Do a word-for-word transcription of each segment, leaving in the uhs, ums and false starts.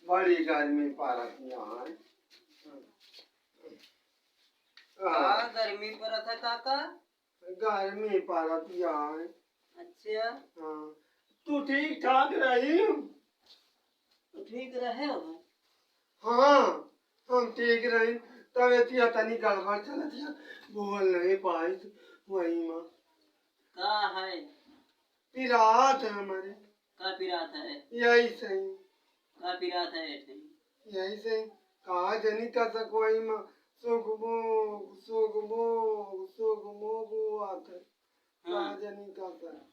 बड़ी गर्मी पड़त यहाँ है। का हाँ। गर्मी पड़त है काका? गर्मी पड़त यहाँ है। अच्छा। हाँ। तू ठीक ठाक रही? तू ठीक रहे हो? हाँ, हम ठीक रही। तब एतिया तनी गड़बड़ चलत है, बोल नहीं पाई वही माँ। का है? पिरात है हमारे। का पिरात है? यही सही। का पिरात है ऐसे? यही सही। कहा जनी का सकोई माँ, सुगमो, सुगमो, सुगमो बुआत है। हाँ। कहा जनी का सर।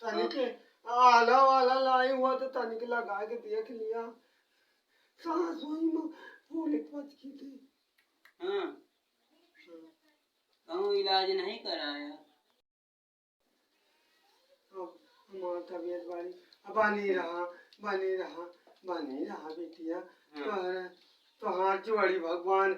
तनिक हाँ। आला वाला लाई हुआ तो तनिक लगा के देख लिया। सांस वही माँ फूल पच की थी। हाँ। हाँ। कहूँ इलाज नहीं कराया? अब हमार तबीयत बारी, अब बनी रहा, बनी रहा, बनी रहा बिटिया। हाँ। तोहर, तोहार जोड़ी भगवान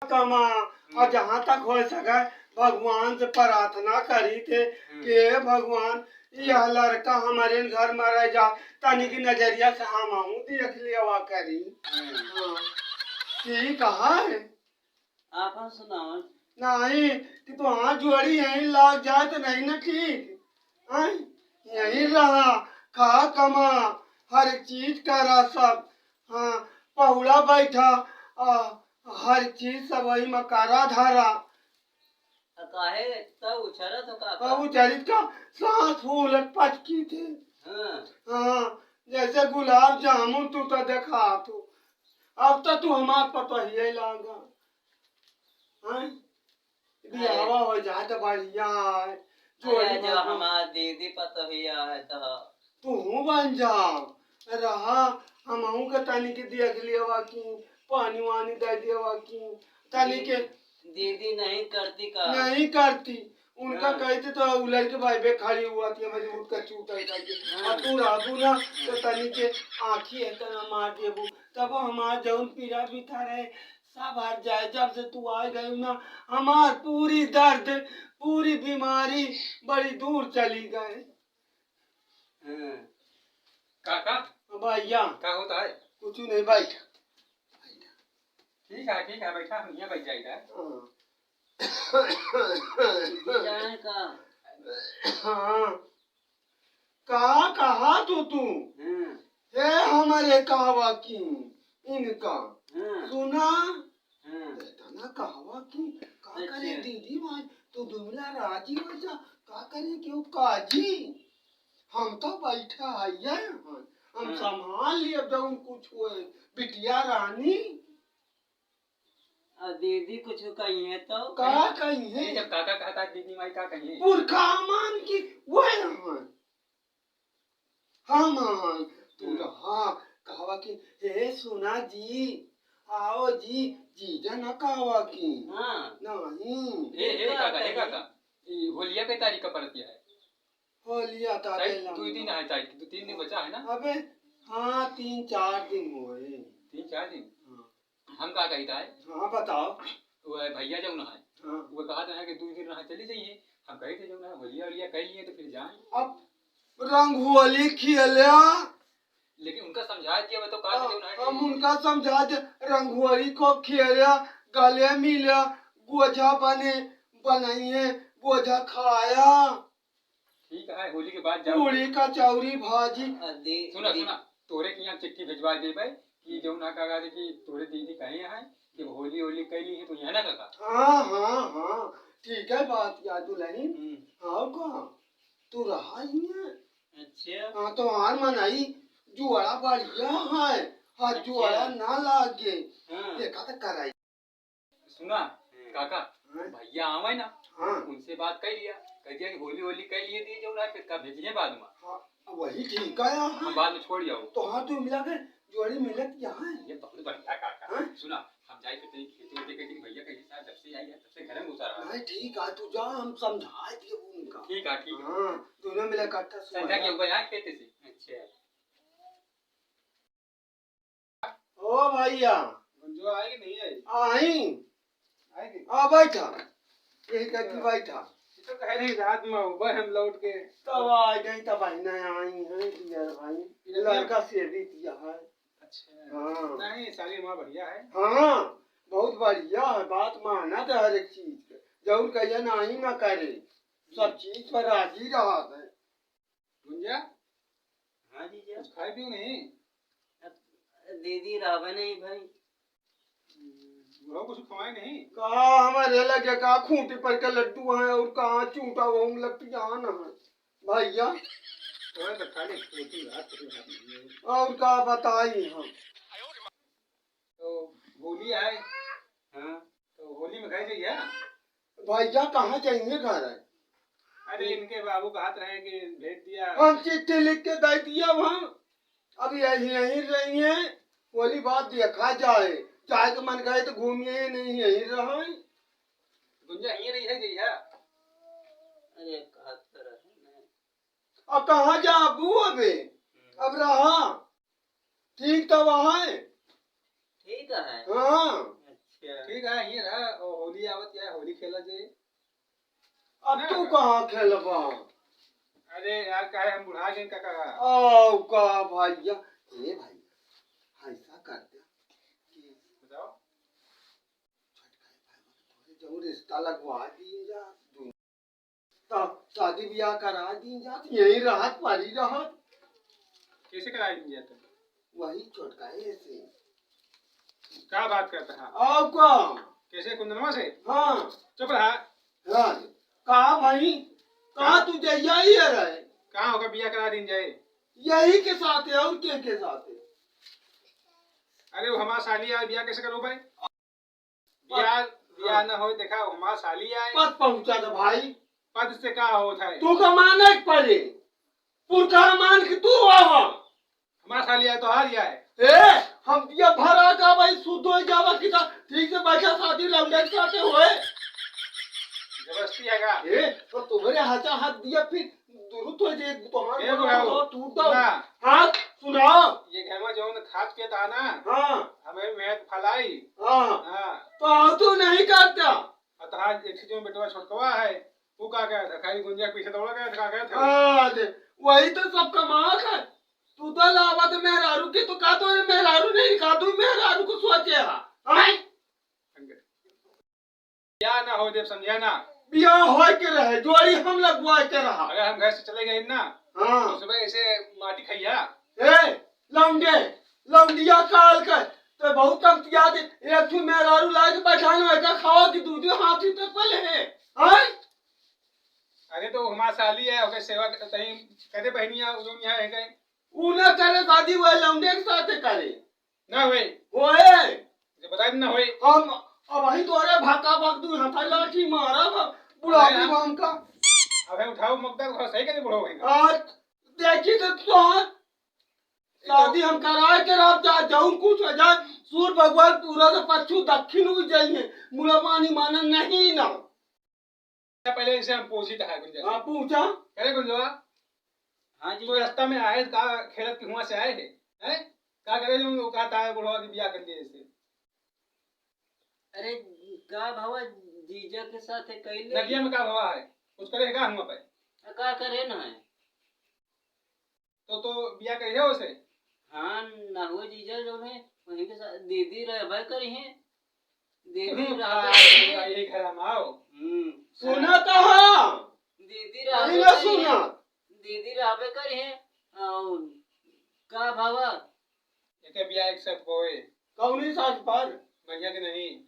कमा, और हम्म। जहाँ तक हो सके भगवान से प्रार्थना करी थे हम्म। कि "हे भगवान, यह लड़का हमारे घर में रह जा, तनिक नजरिया से हम आहूँ देख लेवा करी।" हम्म। हाँ। ठीक है। आपन सुनाओ। नहीं, कि तोहार जोड़ी यहीं लाग जाए तो नहीं ना ठीक। हैं? यहीं रहा, खा कमा, हर एक चीज करा सब। हाँ, पहुड़ा बैठा, आ, हर चीज सब वही में करा धरा। आ काहे तब उछरत हो काका? अब उछरित का सांस फूलत पचकी थे। हाँ। हाँ, जैसे गुलाब जामुन तू तो देखा तू। अब तो तू हमार पतोहिए लागा। हैं? बियाहवा हो जाए तो बढ़िया है। जोड़ी अरे, जो भगवान हमार दीदी पतोहिया है तो। तू बन जा। रहा, हमहू के तनी के देख लिया बाकी, पानी वानी दे दिया बाकी, तनी के दीदी नहीं करती का? नहीं करती। उनका हाँ। कहते तो उ लड़के भाई बे खड़ी हुआ थी, मजबूत का चूत है करके। हाँ। और तू रहबू ना, तो हाँ। तनी के आँखी है तना मार देबू। तब हमार जौन पीड़ा भी था रहे, सब हट जाए। जब से तू आ गई ना, हमार पूरी दर्द, पूरी बीमारी बड़ी दूर चली गए। हाँ। काका? भैया। का होता है? कुछ नहीं, बैठ। ठीक है, ठीक है, बैठा, हम यहाँ बैठ जाइए। हाँ। जाए का? हाँ। का कहा तू, तू? हाँ। हे हमारे कहवा की इनका। हाँ। सुना? हाँ। इतना कहवा की, का अच्छा। करे दीदी भाई, तू दुमला राजी हो जा, का करे क्यों काजी? हम तो बैठा है, हम हाँ। संभाल लिए जौन कुछ होए, बिटिया रानी। आ दीदी कुछ कही है तो? का कही है? ये जब काका कहता है, दीदी माई का कही है? पुरखा मान की, वह हम। हाँ, हाँ, तू हाँ। रहा, कहवा कि, "हे सोना जी, आओ जी, जीजा ना कहवा कि।" हाँ। नहीं। ए, ए, का काका, ए, कही? काका, ई होलिया के तारीख का पड़त है? होलिया का शायद बेला दुई में। दिन है, शायद दो तीन दिन बचा है ना? अबे, हाँ, तीन चार दिन हुए। तीन चार दिन? हाँ। हम का कही था? हाँ, बताओ। वो है भैया जौन है, हाँ। वो कहा था कि दुई दिन रहा चली जाइए। हम कही थे जौन है, होलिया वोलिया कह लिए तो फिर जाए। अब रंग होली खेल्या। लेकिन उनका समझा दिया, मैं तो कहा था हाँ, जौन है हम कि उनका समझा दे, रंग होली को खेल्या, गले मिल्या, गोझा बने, बनाइए, गोझा खाया। ठीक है, होली के बाद जाओ। पूड़ी, कचौरी, भाजी। आ, दे, सुना, दे। सुना, तोरे के यहाँ चिट्ठी भिजवा देबे कि हम्म। जौन ना काका दे कि तोरे दीदी कहे हैं कि होली, होली कैली है तो यहाँ ना काका। हाँ, हाँ, हाँ, ठीक है बात याद दुल्हन। हम्म। हाँ, कहाँ? तू रहा ही है। अच्छा। हाँ, तो हार मनाई, जुआड़ा बढ़िया है, हाँ, अच्छा। जुआड़ा ना लागे। हाँ। देखा तो कराई। सुना, हम्म। काका, हाँ। भैया आवे ना, हाँ। उनसे बात कर लिया, कह दिया कि होली होली कर लिए दिए जो ना, फिर का भेजिए बाद में। हाँ, वही ठीक है यार। हम बाद में छोड़ जाओ। तो हाँ, तू मिला के जोड़ी मिलत यहाँ है। ये बहुत बढ़िया काका। हाँ? सुना, हम जाए तो तेरी खेती वेती के दिन भैया कहीं साथ जब से आई है, तब से घर में घुसा रहा है। नहीं, ठीक है, तू जा, हम समझा दिए उनका। ठीक है, ठीक है। हाँ, दोनों मिला इकट्ठा सुना संध्या के ऊपर यहाँ खेते से। अच्छा। ओ भैया। मंजू आई कि नहीं आई? आई। आई कि? आ बैठा। यही कहती हाँ। बैठा। ये तो कह रही रात में हो, भाई हम लौट के। तब आ गई, तब आई ना आई है, यार भाई। ये लड़का से भी किया है। हाँ। नहीं, साली हमार बढ़िया है। हाँ, बहुत बढ़िया है, बात मानत है हर एक चीज के। जरूर कहिया नहीं ना करे, सब चीज पर राजी रहत है। गुंजा? हाँ जीजा। कुछ खाए पियो नहीं? अब दीदी रहबे नहीं भाई। हम्म, बुढ़ऊ कुछ खवाए नहीं? कहाँ हमारे लगे का खूंटी पर के लड्डू हैं और कहाँ चूटा वो लपटियान है भैया। तो है तो खाली खूंटी बात, कोई बात नहीं है। और का बताई हम। तो होली आए। हाँ। तो होली में घर जाइए। भैया कहाँ जाइए घर है? अरे इनके बाबू कहत रहे कि भेज दिया। हम चिट्ठी लिख के दे दिया वहाँ। अब यही, यहीं रही हैं, होली बाद देखा जाए, जाए के मन करे तो घूमिए, नहीं यहीं रहे। गुंजा यहीं रही है जइया। अरे कहत तो रहे ना। अब कहाँ जाबू अबे? अब रहा, ठीक तो वहाँ है। ठीक है। हाँ। अच्छा। ठीक है, यहीं रहा, और होली आवत है, होली खेला जाए। अब ना तू ना। कहाँ खेलबा? अरे यार, काहे हम बुढ़ा गए काका? आओ का भैया, ए भैया, ऐसा कर दे कि बताओ। छोटका भाई थोड़े जरूर रिश्ता लगवा दी जा, दू-, तो शादी ब्याह करा दी जा, तो यही रहत, परी रहत। कैसे करा दी जाता? वही छोटका है से। का बात करता है? आओ का? कैसे कुंदनवा से? हाँ। चुप रहा। राज, का भाई? का का? तू जइया ही है रहे? का होगा बिया करा दिन जाए? यही के साथ है और के के साथ है? अरे वो हमार साली आए, बिया कैसे करो भाई? बिया, बिया न होए, देखा, हमार साली आए। पद पहुंचा था भाई। पद से का होत है? तू का माने के पड़े। पुरखा मान के तू आवा। हमार साली आए, तोहार ही आए। ए, हम दिया भरा का भाई, शुद्ध हो जावा कि ता ठीक से बैठा शादी लौंडे के साथे होए। जबरदस्ती है का? ए, तो तुम्हारे हाथा हाथ दिया फिर दुरुत हो जाए, तोहार ए, बोला बुढ़ाऊ, तो टूट जाओ। ना। हाथ सुनाओ। ये घर में जौन खात पियत आ ना, हाँ। हमें मेहनत फलाई। हाँ। हाँ। तो तू नहीं करता। अतः एक ठे जौन बेटवा छोटकवा है, वो का कहत है? खाली गुंजा के पीछे दौड़ा गया था, का कहत है? हाँ, दे, वही तो सब कमाल है। तू तो लावत मेहरारू के, तो का तो मेहरारू नहीं, का तू मेहरारू को सोचे हा? आय? बियाह ना हो देव, समझे ना? बियाह होए के रहे, जोड़ी हम लगवाए के रहा। अगर हम घर से चले गए ना, हाँ। तो सुबह ऐसे माटी खइया। ए, लौंडे, लौंडिया काल के, तो बहुत कम किया दे। एक ठो मेहरारू लाए के बैठान है, का खाओ कि दूध हाथी पे पले है? आय? अरे तो हमार साली है, ओके सेवा क-, तहीं करे बहनिया, उ जौन यहाँ है गए। उ ना करे शादी, वह लौंडे के साथ करे। ना होए। होए। जे बताई ना होए। हम अब वही तोरे भाका भाग दू हाथा लाठी मारा बा, बुढ़ापी अरे हम बाम का। अबे उठाओ मकदा को सही करे बुढ़ो होएगा। आज देखी तो तोहार शादी हम कराए के रहब, चाहे जौन कुछ हो जाए, सूर्य भगवान पूरा से पच्छू दक्षिण उग जाइए, मुला पानी माना नहीं ना। पहले इसे हम पूछी था गुंजा से। हाँ, पूछा। करे गुंजवा? हाँ जी। तो रास्ता में आए, का खेलत के हुआ से आए है? हैं? का करे जो वो कहता है बुढ़वा की बियाह कर लिए इसे? अरे, का भवा जीजा के साथ है कैले? नदिया में का भवा है? कुछ करे का हुआ पे? आ, का करे ना है? तो, तो बिया करिहे ओसे? हाँ, ना हो जीजा, जो है, वहीं के साथ दीदी रहबे करिहे। दीदी हम्म, रहबे हाँ, करिहे। यही घर हम आओ। हम्म। सुना तो हाँ। दीदी वही रहबे ना करिहे। सुना। दीदी रहबे करिहे। और का भावा? एके बिया एक साथ बोए। कौनी साथ पर? बढ़िया के नहीं।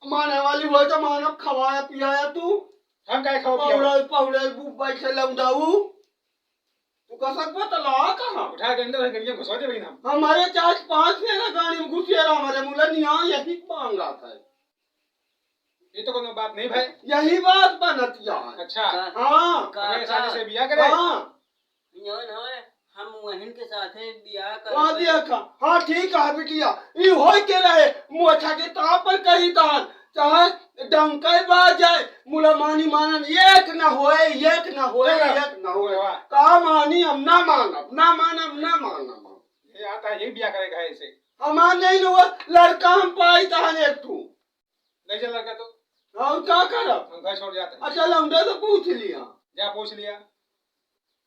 माने वाली हो तो मानव खवाया पियाया तू। हम काहे खाओ पियाओ? पौड़ल, पौड़ल, बू बैठे लौंडाऊ। तू का सकबा त ला कहाँ? उठा के अंदर गड़िया घुसा दे भाई ना। हमारे चार पांच फेरा गाड़ी में घुसिया रहा, हमारे मुला निया यही मांग रहा था। ये तो कोनो बात नहीं भाई। यही बात बनतिया है। अच्छा। का-, हाँ। का-, हमारे साले का-, से बिया करे? हाँ। जौन होए, हम वहिन के साथे बियाह कर वहाँ पाए। देखा। हाँ, ठीक है बिटिया, ई होई के रहे, मोछा के ताप पर कही दान, चाहे डंके बाज जाए, मुला मानी मानन एक न होए, एक न होए, चलो। एक न होए। वाह। का मानी हम ना मानब, ना मानब, ना मानब। ये आता है, ये बिया करेगा ऐसे। हमार नहीं न हुआ, लड़का हम पाई तहन एक ठू। ले चल लड़का तो। और का करब? हम घर छोड़ जाते हैं। अच्छा, लौंडे से पूछ लिया। जा पूछ लिया।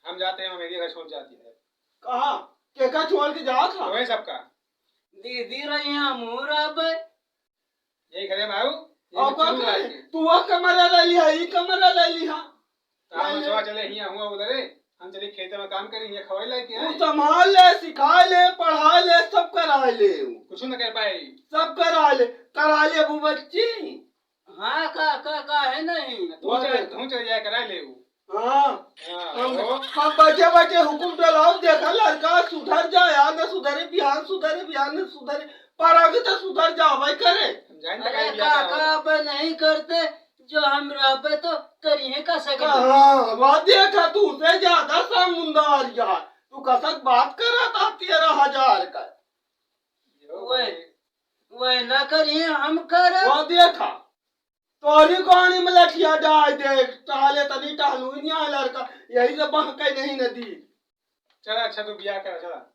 हम जाते हैं, मेरी घर छोड़ जाती है। कहाँ? केका छोड़ के जात हा? वही सबका। दीदी रही, हमहू रहबे। यही घरे में आऊ, ये और का चुप करे? रह के। तू वो कमरा ले लिहा, ई कमरा ले लिहा। काम ले ले। मचवा चले हियाँ हुआ उधरे, हम चली खेते में काम करी, हियाँ खवाई लाई के तू आई। संभाल ले, सिखाई ले, पढ़ाई ले, सब कराई ले। कुछ न कर पाई। सब कराई ले, कराई ले वो बच्ची। हाँ, का, का, का है नहीं? तू चले, तू चले जाए, कराई ले वो। हाँ। हाँ, हम, ओ। हम बचे बचे हुकुम डलाओ, देखा लड़का सुधर जा, यार न सुधरे, बिहान सुधरे, बिहान न सुधरे, पर आगे तो सुधर जा भाई करे। हम जान अरे तक आइडिया काका, क्या होगा? अब नहीं करते, जो हम रहबे तो करिए का सके। हाँ, वह देखा तू से ज्यादा समुंदर यार, तू कसक बात करा था तेरह हजार का। यो वही, भाई। वही ना करिए, हम करे। वह देखा। तोहरी कहानी में लठिया डाल दे, टहले तनी टहलू ही नहीं आए लड़का, यही से बहके नहीं नदी। चला, अच्छा, तू बियाह कर, चला।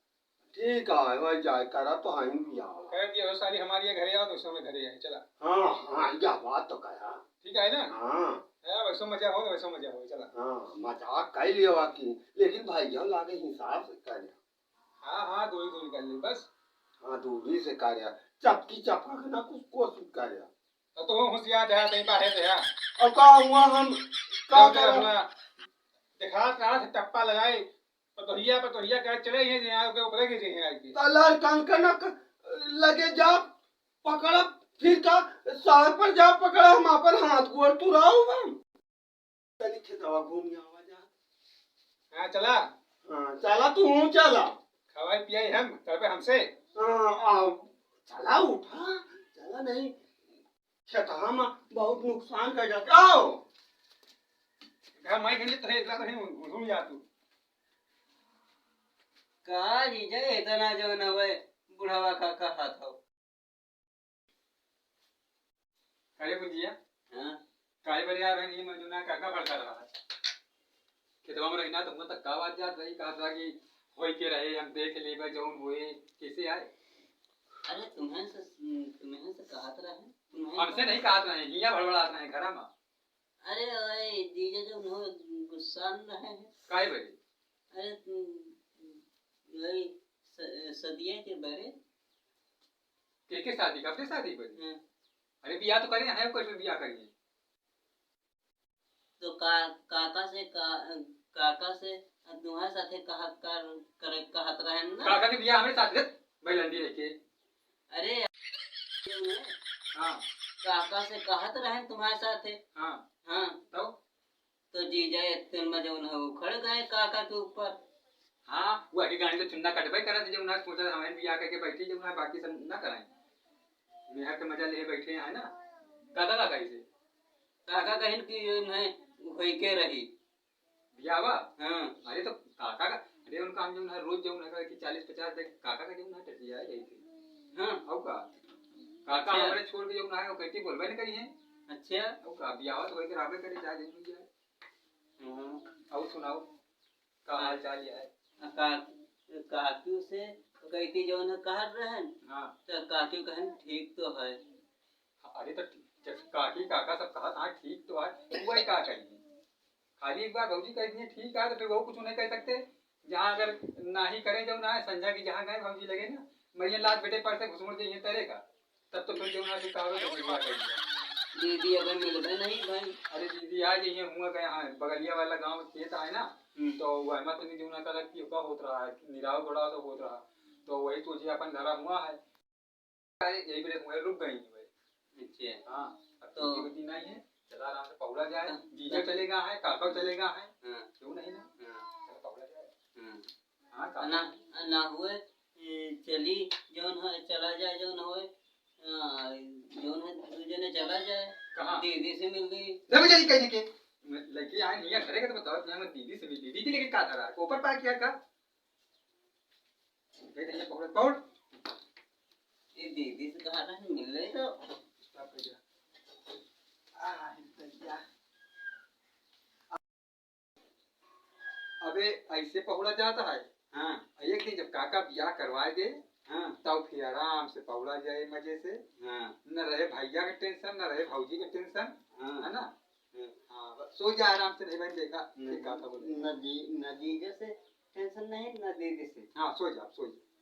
ठीक है, वही जाए करा तो हम बियाह। कर दिया हो साली, हमारी ये घरे आओ, तो समय घरे आए, चला। हाँ, हाँ, यह बात तो कहा। ठीक है ना? हाँ। है, वैसो मजा हो, वैसो मजा हो, चला। हाँ, मजाक कर लियो बाकी, लेकिन भाई, यह लागे हिसाब से कर। हाँ, हाँ, दूरी, दूरी कर ले, बस। हाँ, दूरी से कर, चपकी चपका के ना कुछ कोशिश कर। अब तो होशियार रहा, कहीं बाहर रहा। अब का हुआ हम, का क्या करा? हुआ? दिखात रहा से टप्पा लगाए, पतोहिया, पतोहिया कहे चले ही जे यहाँ के ऊपर के जे यहाँ के। तो लड़कन के ना क-, लगे जा, पकड़ा, फिर का, सर पर जा पकड़ा, हम अपन हाथ गोड़ तुराऊ हम। तनी खेतवा घूम आवा जा। हाँ, चला। हाँ, चला, तू हूँ चला। खवाई पियाई हम, करबे हमसे। हाँ, आओ। चला, उठा। चला नहीं। खेतवा में बहुत नुकसान कर जाता। आओ। घर माई घंटे तहे इतना तहे घूम जा तू। का जीजा, इतना जवन हवे, बुढ़ावा का, का हाथ हो? अरे गुंजिया, हाँ? काहे बरिया रहे, ये मजूना काका बड़का रहा है। खेतवा में रहिना तो हुआ तक का बात जात रही, कहत रहा कि होई के रहे, हम देख लेबे जौन होए, कैसे आए? अरे तुम्हें से, तुम्हें से कहत रहे, तुम्हें हमसे से नहीं कहत रहे, हियाँ भड़बड़ात रहे, घरा में। अरे ओए, जीजा जौन हो गुस्सा में रहे हैं। काहे बरी? अरे तुम, वही स-, सदिया के बरे। के के शादी, कब से शादी भइल? हाँ। अरे बियाह तो करे हैं, कोई बियाह करिए। तो का-, काका से का-, काका से तुम्हारे साथे कहा-, कर-, कर-, कहत रहन ना? काका के बियाह हमरे साथ भइल अंडी रह के। अरे, हाँ। काका से कहत रहन तुम्हारे साथे। हाँ। हाँ। तो? तो जीजा इतने में जौन है उखड़ गए काका के ऊपर। हाँ, वो अभी गाड़ी तो चुन्ना कटबे करत, जौन है सोचत हमें बियाह करके बैठी, जौन है बाकी सब ना कराएं। मेहर के मजा ले बैठे हैं ना। काका का कही से? काका कहिन कि जौन है होई के रही। बियाह बा? हाँ। अरे तो काका का, अरे उनका हम जौन है रोज जौन है कि चालीस पचास देख काका का जौन है टटिया है यही थे। हाँ। और का? काका अच्छा। हमारे छोड़ के जौन है वो कहती बोलबे न करी है। अच्छा। और का? बियाह तो वही कराबे करे चाहे जौन भी जाए। हाँ। और सुनाओ, का हाल चाल है? आ, का-, काकी से कहती जौन कहत रहन, हाँ। तो काकी कहन, "ठीक तो है।" अरे तो ठीक, जब काकी काका सब कहत, हाँ, ठीक तो है, तो वही का कही? खाली एक बार भौजी कह दिए, "ठीक है," तो फिर वो कुछ नहीं कह सकते। जहाँ अगर नाही करे, जौन है, संझा की जहाँ गए भौजी लगे ना, मरियन लात बेटे पर से घुसमुड़ के ये तरे का। तब तो फिर जौन है, फिर कहावे तो कोई बात नहीं है। दीदी अगर मिलबे नहीं भाई। अरे दीदी आ जाइए, हुआ गया है, बगलिया वाला गाँव खेत है ना, हम्म। तो वह मत नहीं जौन है, कहलक कि ओका होत रहा है, निराव बड़ा तो होत रहा, तो वही सोचे अपन घरा हुआ है। यही बेरे हुआ रुक गई हुए। अच्छा। हाँ, अब तो दीदी उदी नहीं है, चला आराम से पहुड़ा जाए, हाँ। जीजा चलेगा है, काका चलेगा है, हाँ। क्यों नहीं ना? हाँ। चला पहुड़ा जाए। हाँ। हाँ, काका। ना, ना हुए, ए, चली, जौन हो, चला जाए, जौन होए, आ, जौन है, दू जने चला जाए, कहाँ? दीदी से मिल गई। जब जाई कहीं के, लड़के यहाँ नहीं है, घरे के तो बताओ, ना मैं दीदी से मिल ली, दीदी लेके का धरा, ऊपर पा किया का? गई तो ये पकड़, पकड़। ये दीदी से कहा था, मिल ले तो। Stop कर दिया। आ, भैया। अबे, ऐसे पहुड़ा जाता है। हाँ। एक दिन जब काका बियाह करवाए दे, हाँ। तब फिर आराम से पहुड़ा जाए मजे से। हाँ। न रहे भैया के tension, न रहे भौजी के tension, हाँ। है ना? हाँ। हाँ, बस सो जा आराम से, नहीं भाई, देखा, न, ठीक कहा था बोले। न जी-, न जीजा से tension नहीं, न दीदी से। हाँ, सो जा, सो जा।